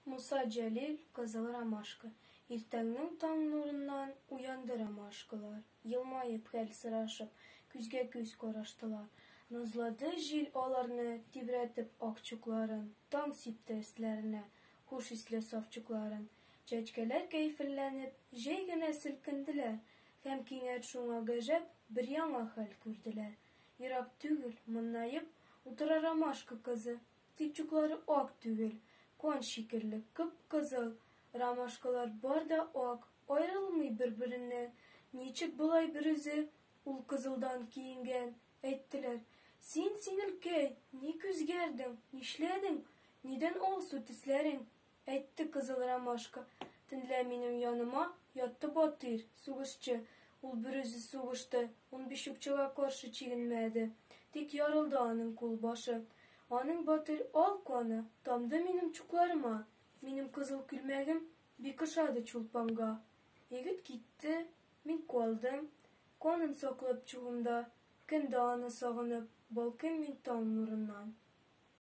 Муса Җәлил, Кызыл ромашка. Иртәннең таң нурыннан Уянды ромашкалар. Елмаеп, хәл сорашып, Күзгә-күз караштылар. Назлады җил аларны, Тибрәтеп ак чукларын, Таң сипте өсләренә Хуш исле саф чукларын. Чәчкәләр кәефләнеп, Җәй генә селкенделәр, Һәм кинәт шуңа гаҗәп Бер яңа хәл күрделәр. Ерак түгел, моңаеп, Утыра ромашка кызы. Тик чуклары ак түгел, кан шикелле, кып-кызыл. Ромашкалар бар да ак, аерылмый бер-береннән. Ничек болай берүзе ул кызылдан киенгән? Әйттеләр, Син, сеңелкәй, ник үзгәрдең, нишләдең, нидән алсу төсләрең? Әйтте кызыл ромашка, Төнлә минем яныма ятты батыр, сугышчы. Ул берүзе сугышты, 15 укчыга каршы чигенмәде. Тик ярылды аның кулбашы. Аның батыр ал каны тамды минем чукларыма. Минем кызыл күлмәгем бик ошады Чулпанга. Егет китте, мин калдым, канын саклап чугымда. Көн дә аны сагынып, балкыйм мин таң нурыннан.